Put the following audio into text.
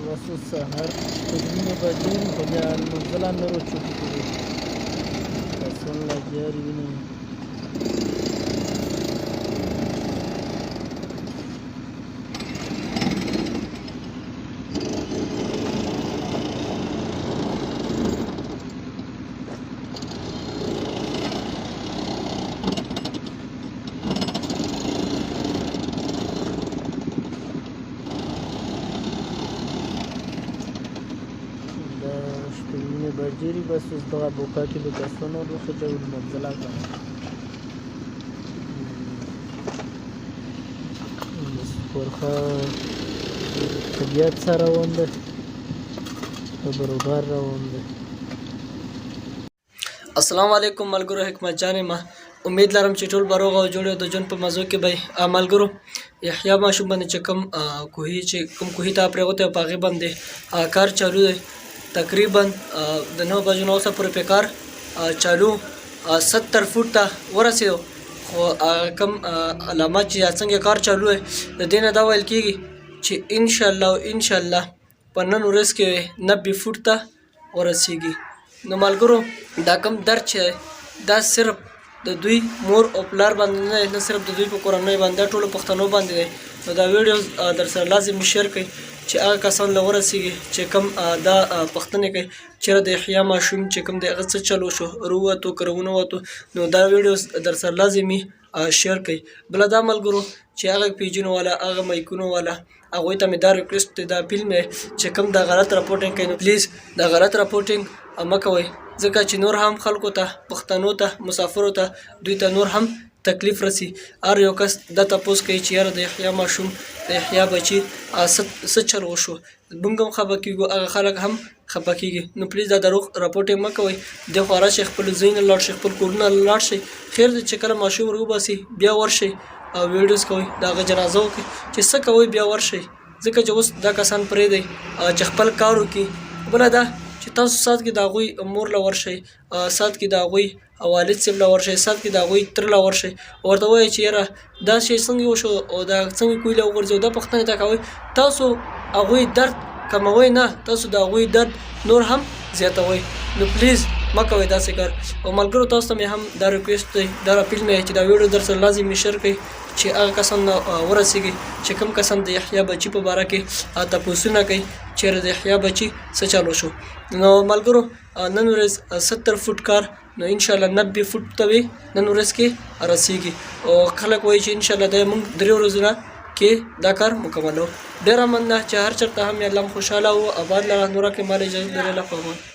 بس اوس سهار 6:30 بجې دي، خو بیا لمانځه لا نه چوټي کړي، کسان لګیا دي وینئ. دا 6:30 بجې دي، بس اوس دغه بوکا کې به کسان وروخېژوو، لمانځه لا کوم. بس ورخه طبیعت سره روان دی، ښه بروبر روان دی. السلام علیکم ملګرو، حکمت جان ما امید لرم چې ټول به روغ او جوړ او د ژوند په مزو کې به. ملګرو، یحیی ماشوم باندې چې کوم کوهي، چې کوم کوهي ته پرېوتی، په هغې باندې کار چالو دی. تقریبا د 9 بجو نه اوسه پورې پې کار چالو، 70 فوټ ته ورسېدو. خو کوم علامات چې څنګه کار چالو دی، د دې نه دا ویل کېږي چې انشاءالله او انشاءالله په نن ورځ کې 90 فوټ ته ورسیږي. نو ملګرو، دا کوم درد چې دا صرف د دوی مور او پلار باندې نه دی، نه صرف د دوی په کورنۍ باندې، دا ټولو پښتنو باندې دی. نو دا ویډیو در سره لازم شیر کړئ چې هغه کسان له ورسیږي چې کوم دا پوښتنې کوي چېرې د یحیی ماشوم چې کوم دی، هغه څه چلو شو، رووتو که رونه وتو. نو دا ویډیو در سره لازمي شیر کړئ. بله دا ملګرو چې هغه پیجونو والا، هغه مایکونو والا، هغوی ته مې دا ریکویسټ دی، دا اپیل مې چې کوم دا غلط رپورټینګ کوي، نو پلیز دا غلط رپورټینګ مه کوئ، ځکه چې نور هم خلکو ته، پښتنو ته، مسافرو ته، دوی ته نور هم تکلیف رسی. هر یو کس دا تپوس کوي چې یاره د یحیی ماشوم، د یحیی بچي څه چل وشو؟ موږ هم خفه کېږو، هغه خلک هم خفه کېږي. نو پلیز دا دروغ رپورټ مه کوئ. دخوا راشئ، خپلو ځایونو لاړ شئ، خپل کورونه لاړ شئ. خیر دی چې کله ماشوم وروباسي بیا ورشئ او ویډیوز کوئ، د هغه جنازه وکړئ، چې څه کوئ بیا ورشئ، ځکه چې اوس دا کسان پرېږدئ چې خپل کار وکړي. بله دا چې تاسو سات کې د هغوی مور له ورشئ، سات کې د هغوی والد صاحب له ورشئ، سات کې د هغوی تره له ورشئ، ورته ووایئ چې یاره دا شی څنګه وشو او دا څنګه کوی له وغورځېدو. دا پوښتنې ته کوئ، تاسو هغوی درد کموئ نه، تاسو د هغوی درد نور هم زیاتوئ. نو پلیز مه کوئ داسې کار. او ملګرو، تاسو ته مې هم دا ریکویسټ دی، دا اپیل مې چې دا ویډیو در سره لازم شیر کړئ چې هغه کسان ورسیږي چې کوم کسان د یحیی بچي په باره کې تپوسونه کوي چېرې د یحیی بچي څه چلو شو. نو ملګرو، نن ورځ 70 فوټ کار، نو انشاءالله 90 فوټ ته وي نن ورځ کې رسیږي. او خلک وایي چې انشاءالله دا موږ 3 ورځې نه کې دا کار مکملو. ډېره مننه چې هر چېرته هم یې، الله مو خوشحاله او اباد لره. نوره کې مال اجازه لرله په امان.